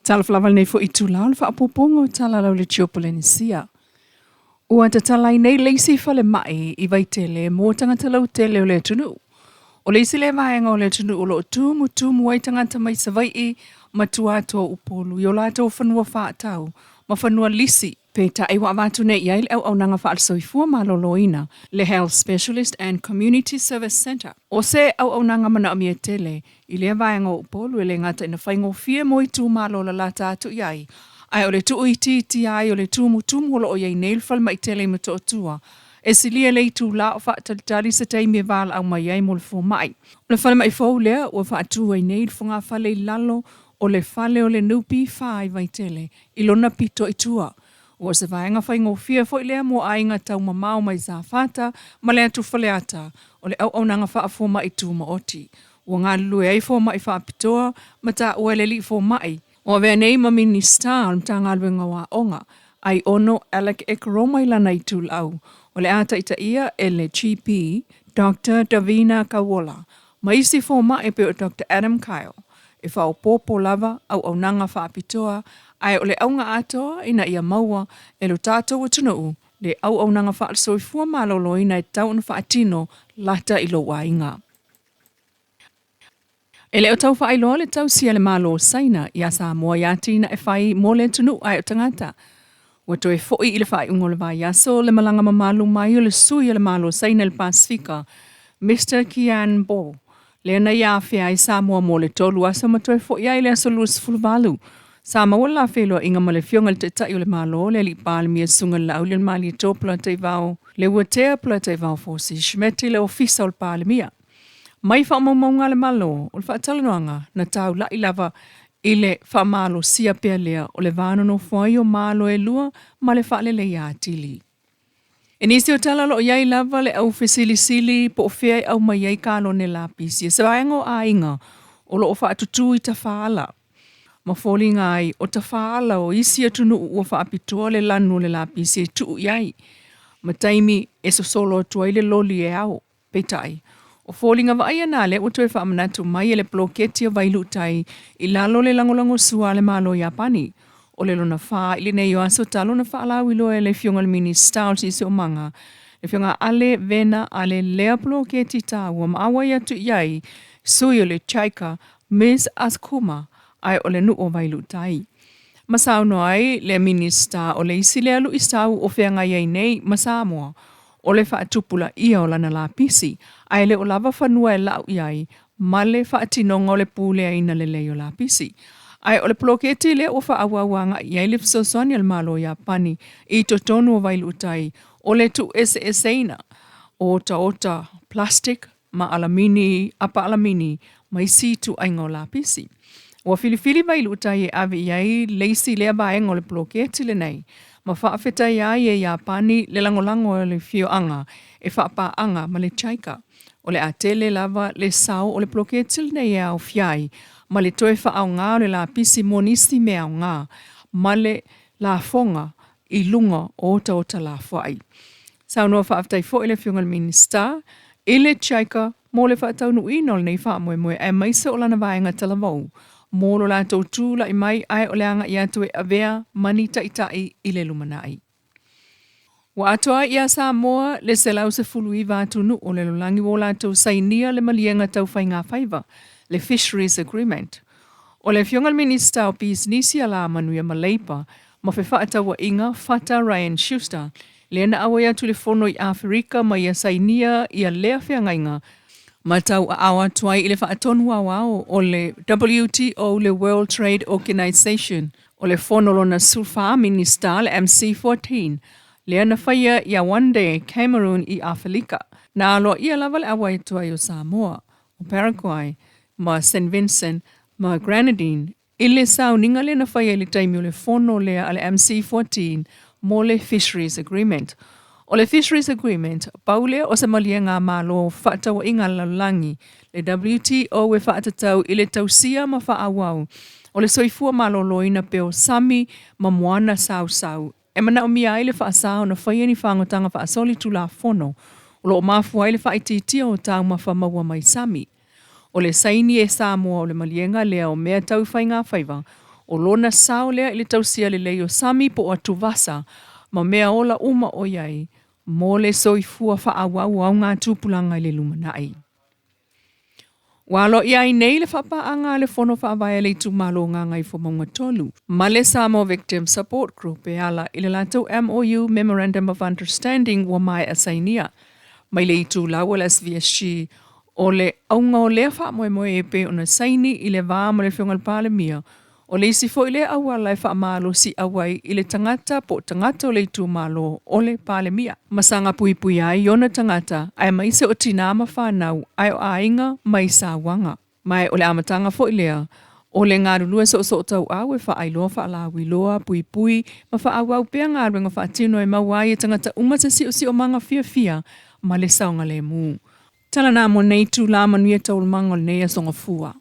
Talofa lava lenei foi itula o le faaopoopoga o tala lau le Tiopolenesia. Ua tatala ai nei le isi falemai i Vaitele mo tagata lautele o le atunuu. O le isi lea vaega o le atunuu o lo o tumutumu ai tagata mai Savaii ma tua atu o Upolu i o latou fanua faatau ma fanua lisi. Peitai ua avatu nei i ai le auaunaga faale-soifua maloloina, le Health Specialist and Community Service Centre. O se auaunaga manaomia tele i lea vaega o Upolu e le gata ina faigofie mo itumalo lalata atu i ai, ae o le tuuitiitia ai o le tumutumu o lo o i ai nei le falemai tele i Motootua e silia le itula o faatalitali se taimi e valaau mai ai mo le fomai. O le falemai fou lea ua faatu ai nei le fogafale i lalo o le fale o le NPF i Vaitele i lona pito i tua. Ua o se vaega faigofie foi lea mo aiga taumamao mai Safata ma le atu Faleata o le auaunaga faafomai tumaoti. Ua galulue ai fomai faapitoa ma taua e le alii fomai o avea nei ma Minisita o le Matagaluega o Aoga, Aiono Alec Ekeroma i lana itulau, o le a taitaia e le GP Doctor Davina Kauola ma isi fomai e pei o Doctor Adam Kyle e faaopoopo lava auaunaga faapitoa ae o le auga atoa ina ia maua e lo tatou atunuu le auaunaga faale-soifua maloloina e tatau ona faatino lata i lou aiga. E le o tau faailoa le tausi a le Malo o Saina iā Samoa i atinae fai mo le atunuu ae o tagata. Ua toe foi i le faaiuga o le vaiaso le malaga mamalu mai o le sui o le Malo o Saina i le Pasefika, Mister Qian Bo, lea na ia afea ai Samoa mo le 3 aso ma toe foi ai i le aso 28. Sa maua le la feiloaiga ma le Afioga i le Taitai o le Malo, le Alii Palemia Susuga i le Laaulialemalietoa Polataivao Leuatea Polataivao Fosi Schmidt i le Ofisa o le Palemia. Mai faamaumauga a le Malo, o le faatalanoaga na taula'i lava i le faamalosia pea lea o le va nonofo ai o Malo e lua ma le faaleleia atili. I nisi o tala o lo o i ai lava le au fesilisili po o fea e aumai ai kalone lapisi e se vaega o aiga o lo o faatutū i tafaala ma foliga ai o tafaala o isi atunuu ua faapitoa le lanu o le lapisi e tuu i ai ma taimi e sosolo atu ai le loli e ao. Peitai, o foliga vaaia na lea ua toe faamanatu mai e le poloketi o Vailuutai i lalo o le lagolagosua a le Malo o Iapani. O le lona fa i lenei o aso talu ona faalauiloa e le Afioga i le Minisita o le Siosiomaga, le Afioga a Ale Vena Ale lea poloketi taua ma auai atu i ai sui o le JICA Ms Asakuma ae o le nuu o Vailuutai. Ma saunoa ai le Minisita o le isi lea luisau o feagai ai nei ma Samoa o le faatupulaia o lana lapisi, ae le o lava fanua e lau i ai ma le faatinoga o le puleaina lelei o lapisi. Ae o le poloketi lea ua faaauau agai i ai le fesoasoani a le Malo o Iapani i totonu o Vailuutai o le tuueseeseina o otaota plastic ma alamini, apa alamini ma isi ituaiga o lapisi. Ua filifili Vailuutai e ave i ai le isi lea vaega o le poloketi lenei ma faafetaia ai e Iapani le lagolago a le afioaga e faapaaga ma le JICA. O le a tele lava le sao o le poloketi lenei e aofia ai ma le toe faaaoga o le lapisi mo nisi mea aoga ma le lafoga i luga o otaota lafoai. Saunoa faafetai foi le Afioga i le Minisita i le JICA mo le faataunuuina o lenei faamoemoe aemaise o lana vaega talavou mo lo latou tulai mai ae o le agai atu e avea ma ni taitai i le lumanai. Ua atoa ai ia Samoa le 119 atunuu o le lalolagi ua o latou sainia le maliega tau faigafaiva, le Fisheries Agreement. O le Afioga i le Minisita o Pisinisi, Alamanuia ma Leipa ma Fefaatauaiga, Fata Ryan Schuster, lea na auai atu i le Fono i Aferika ma ia sainia ia lea feagaiga, ma tauaao atu ai i le faatonu aoao o le WTO, le World Trade Organization, o le fono lona 14 Minisita, le MC14, lea na faia i Yaounde, Cameroon i Afelika. Na aloaia lava le auai atu ai o Samoa, o Paraguay, ma Saint Vincent ma Grenadine I le sauniga lea na faia i le taimi o le fono lea a le MC14 mo le Fisheries Agreement. O le Fisheries Agreement, pau lea o se maliega a Malo fefaatauaiga a le lalolagi, le WTO e faatatau i le tausia ma faaauau o le soifua maloloina pea o sami ma moana sausau e manaomia ai le faasa ona faia ni fagotaga faasolitulafono o lo o mafua ai le faaitiitia o taumafa maua mai sami. O le saini e Samoa o le maliega lea o mea tau faigafaiva, O lona sao lea i le tausia lelei o sami po o atuvasa ma mea ola uma o i ai mo le soifua faaauau o augatupulaga i le lumanai. Ua aloaia ai nei le faapaaga a le Fono Faavae a le Itumalo Gagaifomauga 3 ma le Samoa Victim Support Group e ala i le latou MOU Memorandum of Understanding ua maea sainia mai le itulau o le SVSG. O le auga o lea faamoemoe e pei ona saini i le va ma le Afioga i le Palemia, o le isi foi lea auala e faamalosiau ai i le tagata po o tagata o le itumalo o le Palemia, ma saga puipuia ai ona tagata aemaise o tinā ma fanau ae o aiga mai sauaga. Ma o le amataga foi lea o le galulue soosootauau e faailoa faalauiloa, puipui ma faaauau pea galuega faatino e maua ai e tagata uma se siosiomaga fiafia ma le saogalemu. Tala na mo nei itula, manuia taualumaga o lenei aso Gafua.